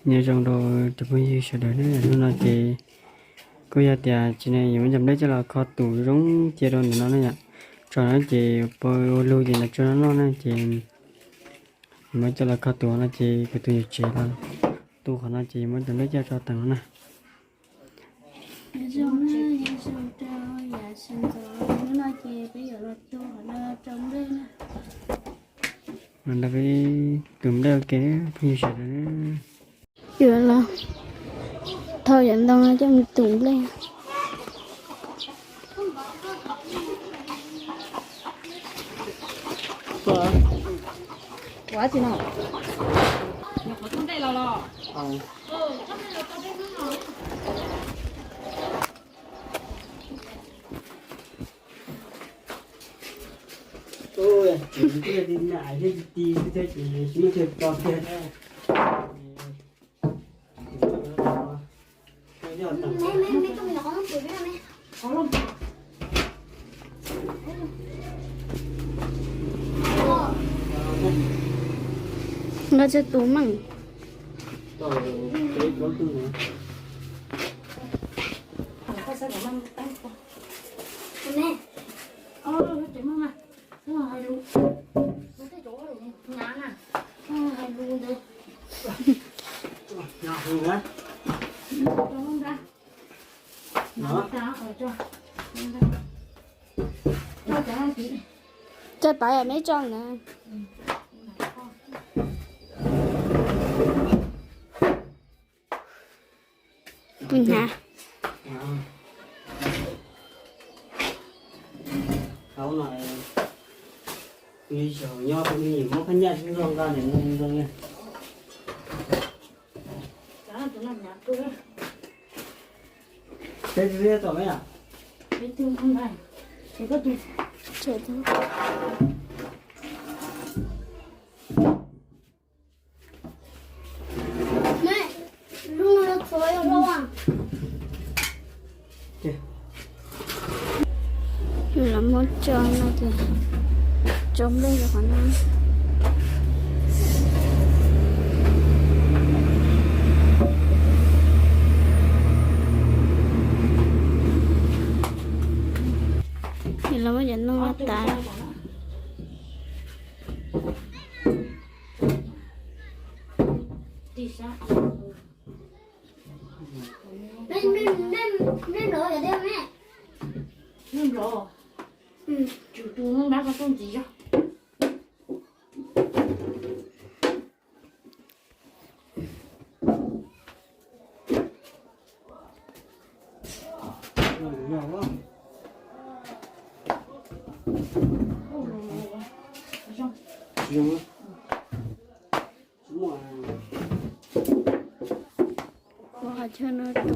Nyob zoo rau cov phooj ywg sawv daws na, hnub no ces kuj yog tias tsis ne yuav muab cov nplej coj los kho tus zoo cia rau ntawm no na yom. Tso no ces ua lug ces nws tsuag noj noj na ces yuav muab coj los kho tus no ces kuv tus yuav tsev los tu qhov no ces yuav muab cov nplej coj tso tag no na. Hnub no ces peb yuav los tu qhov no tso nplej na. Los nrog peb tu nplej ua ke phooj ywg sawv daws. Yuav los thau cov ntoo no coj mus tu nplej. Nqa tsawg tus meej? Tso pab yam meb tso na. Pus hnyav. Hauv no, nws zaum nyob, nws muab phab nyaj zoo nqa nws zoo zoo. Peb tug tom me a? Los muab tso no ces tso nplej rau qhov no. Ces los muab cov ntoo no tas. Ua qhov chaw no rau.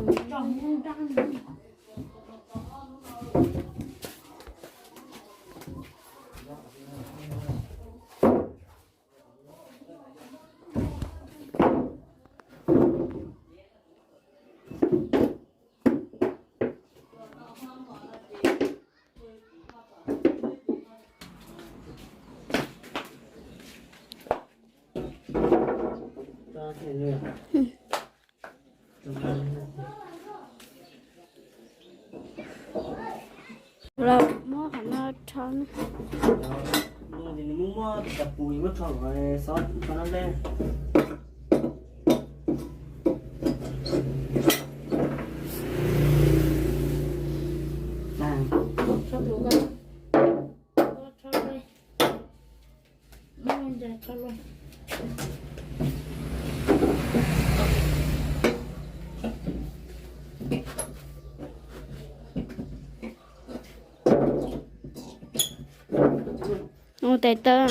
Los muab qhov no rho na. Muab cov pus muab rho kom xov rho no le. Ua tes taw.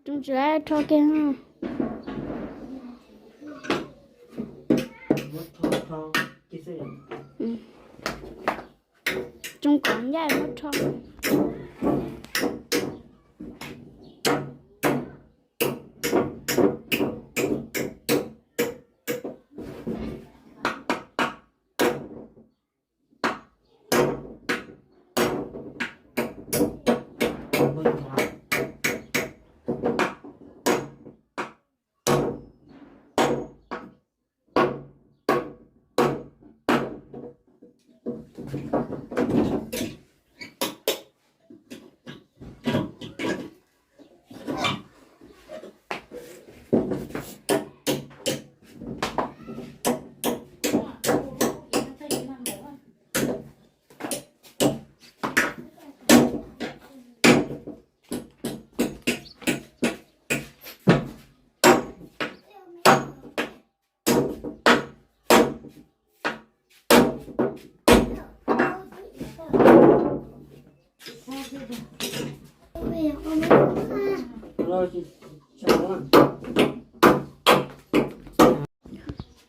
Tsis tau rho kiag. Tsis tau kom ncaj muab rho.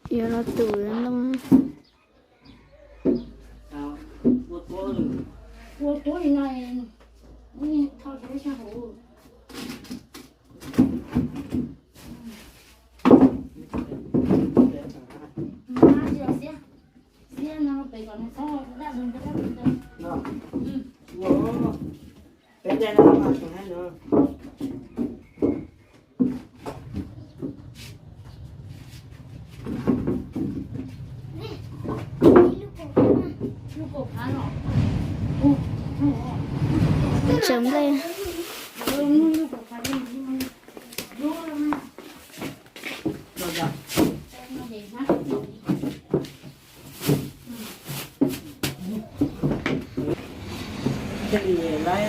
Yuav los tus ntoo. Ua tuab li no, thau rau sab hauv. Tsaws nplej. Thiaj li lawv,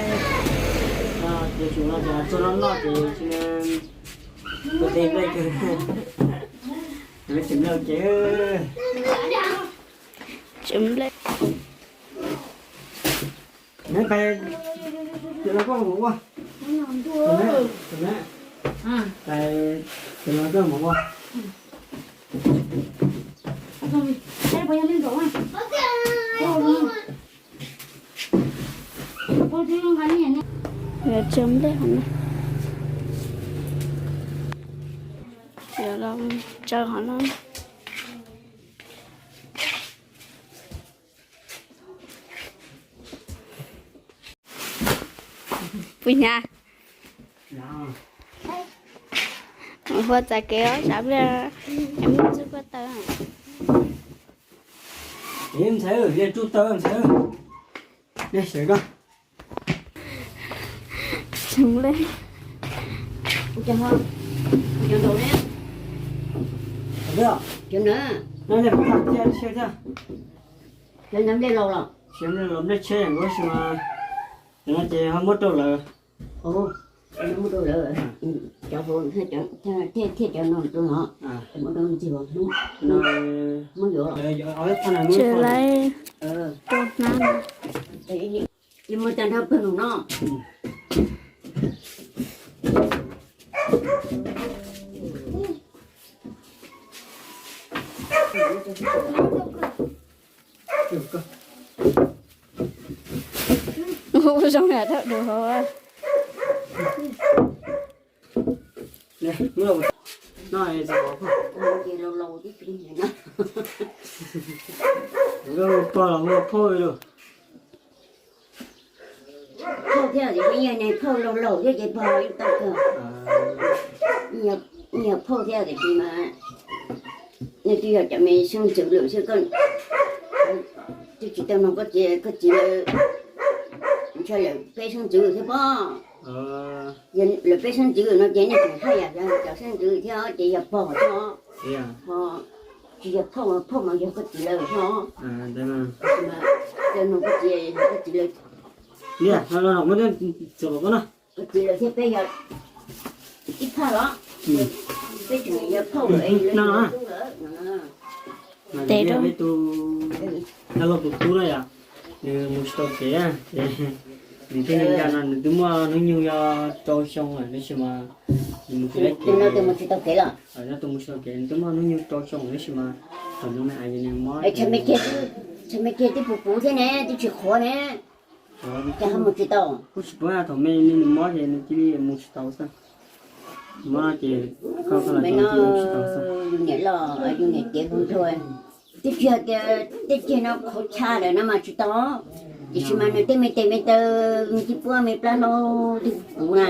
ces tsum no ces txog no noj ces tsis, tus tes nplej kawg, lawv tseem noj ces tseem nplej. Neb pais, ces no koj mus ua, pais, ces no koj mus ua. Yuav tsaws nplej hov no. Yuav los tsaws hov no. Puas hnyav? Mus ua txais kev os, tsam pliag es muaj ntxub ko taw. Ntxhais, ntxhais, ntxhais. Tseem le. Cov nplej laus los? Cov nplej laus, nplej tshiab yam nkaus tab sis mas cov no ces ho muab rau lawv. Muab rau lawm, cov hauv thiaj cov no rau no, muab rau ntxig os, muab yuav los. Tsis lawv rau hnab no. Ib muab coj nrog pawg lug no. Ua zoo yam dhau dus hauv. Pog los ua phauj li lauj. Phauj thiab tiam sis yog niag phauj laus laus thiab ces pog yeej tau kawg. Yog phauj thiab tiam sis mas nws twb yog cov me xeeb ntxwv lawm xwb, koj twb tsis tau nug koj txiv, koj txiv lawv ntshai lawm peb xeeb ntxwv thiab pob. Yog lawv peb xeeb ntxwv no ces nej tseem haj yam cov xeeb ntxwv thiab ces yog pog thiab. Ho tsis yog phauj, phauj mas yog koj txiv lawv thiab. Tau nug koj txiv, yog koj txiv lawv. Koj txiv lawv thiab peb yog ib phauj los, peb tseem yog phauj lawm es lawv tub lawm. Tes rau peb tus, tus tub no yom, nws mus tsis tau kev ces nws thiaj li nkag no, nws twb muaj hnub nyoog yog rau xyoo lawm tab sis mas nws mus tsis tau kev. Tus no mus tsis tau kev los? Tus mus tsis tau kev nws twb muaj hnub nyoog rau xyoo lawm tab sis mas thaum nws me ais ces nws mob. Tsam me kiag twb puv puv thiab ne, twb tsis qhuav ne, cas ho mus tsis tau? Kuj tsis paub, thaum me me nws mob ces nws cia li mus tsis tau xwb. Mob no ces koj koj los ces cia li mus tsis tau xwb. Yus niam loj yus niam tiav kawg nkaus. Twb tsis hais tias tej ceg no qhuav tshaj lawm no mas tsis tau. Tiam sis mas nws tej me tes me taw, me tib puab me plab hlob twb puv na,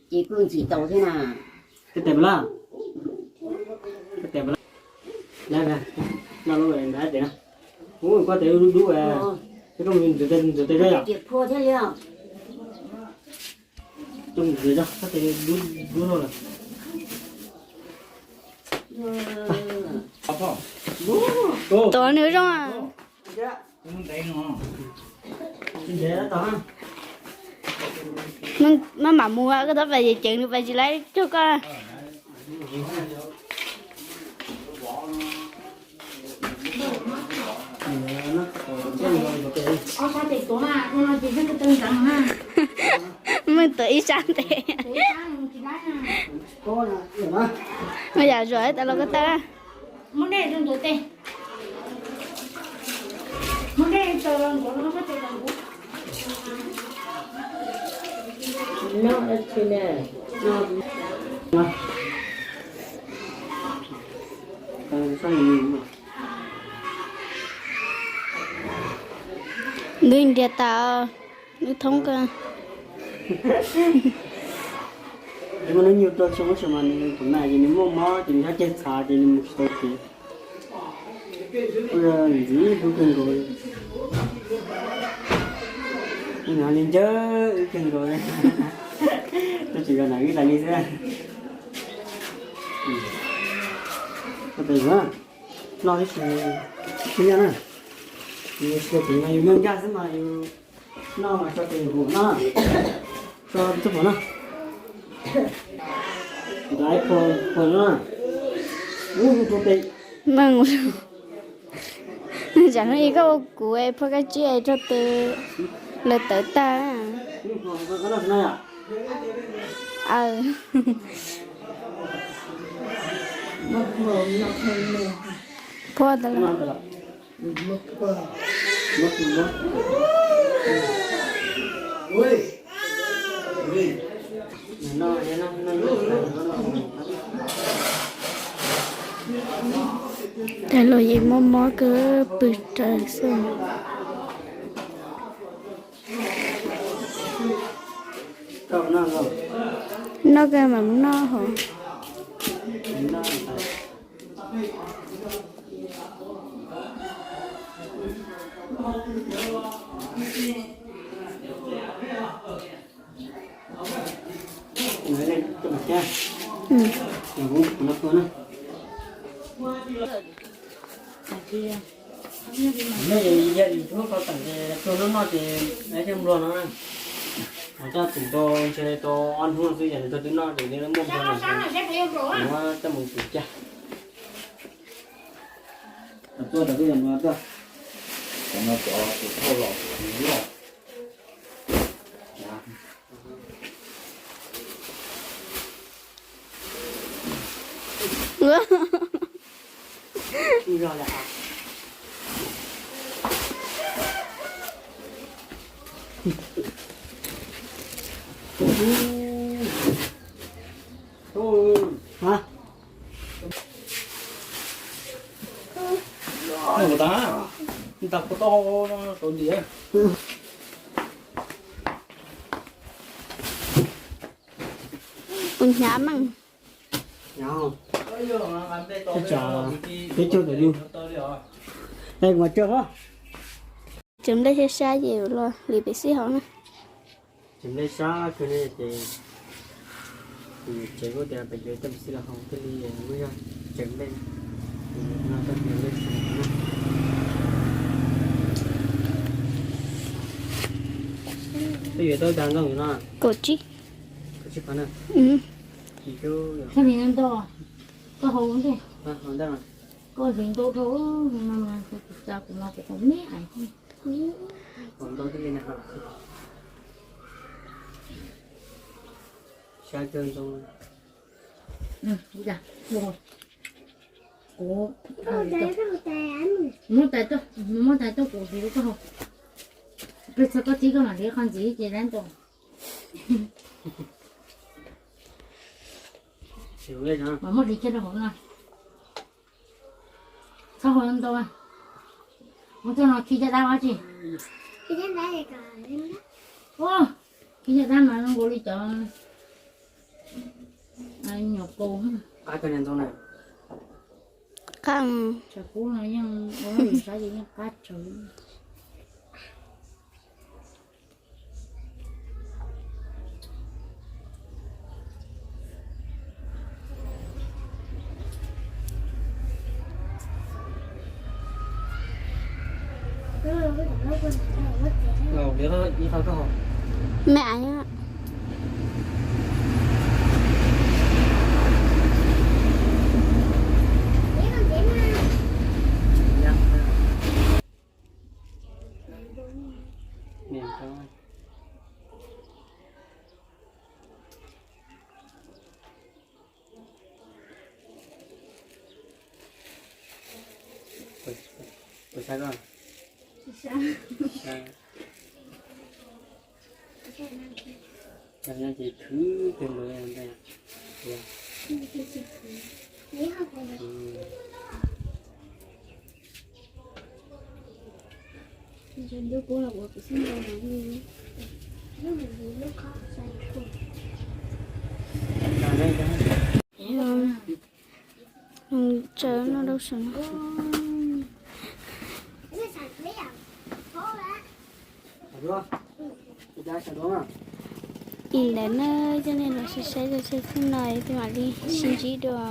ces kuj ntxim tau thiab na. Tos nws zoo. Maj mam mus, koj tab pas ceev nws pas tsis laib cuag koj. Mej tuav ib sab ntev. Mej yam zuam tas los ko taw. Nws nriag tas, nws thoob ko. Nws nyuj rau xyoo ub mas nws tus na ces nws muaj mob ces nws txhob ceg txhav ces nws mus tsis tau kev. Ntxiv hlub kawg nkaus li. Nws li ncawg wb kawg nkaus li. Tab sis yog nam wb tas li xwb. Noj tib si, tib nyab na. Yus tsis tau tus no yus nkag nkag xwb mas yus noj mas tso tes hum no, tso txuj pom no. Nrad phua phua no. Ub, tus tes. Tsam no ib koj ua kuv phua kab tsib rau tes lawv tawv tag. Phua tas los. Tas los yeej mob mob kawg pw raws xwb. Noj kawg mam mus noj hov. Yog yus hnub qhov teem ces tuag noj noj ces thiaj nplua no na. Mas coj tus rau ntshe tau ob hnub xwb ces nws tuag twb noj ces nws muaj nplua no, muab coj mus tus cag. Tuaj, tuaj, tuaj. Hả? Ntag, ntag, kuv tau no saum ntiag. Kuv hnyav meej. Hnyav. Peb caug tawm yus. Es kuv mas caug os. Tsev nplej sab sab ces los hliv pem xib hauv na. Tsev nplej sab kawg li ces, tsev kuj tias pem cov coj pem xib los hauv thiaj li muaj yog tsev nplej. Peb yuav tau cas ntoo no? Kaum tsib. Kaum tsib phav na. Koj hliv ntau, koj hau ntej. Koj hliv ntau dhau, kuv no kuv qhov me ais. Hau ntau thiaj li na. Sab kawg ntoo. Kuv muab tais tuaj, muab tais tuaj kuv hliv rau koj hau. Peb txog koj tib koj mam hliv qhov ntxiv ces dab ntau. Mam muab hliv kiag rau hauv no. Txhob hau ntau. Muab txoj no khi caj dab ua tsi? Khi caj dab mas zoo nkaus li cov nyuam kaus. Qab, tshav kub no yeej ua lub saib ces yeej qab tsawv. Me aiv. Puas saib koj? Saib. Ces khwv kawg nkaus ntag. Tsaws no rau saum no. Li ntawd na, coj nej los saib saib zaj tshiab xwb no, peb mam li sib ntsib dua.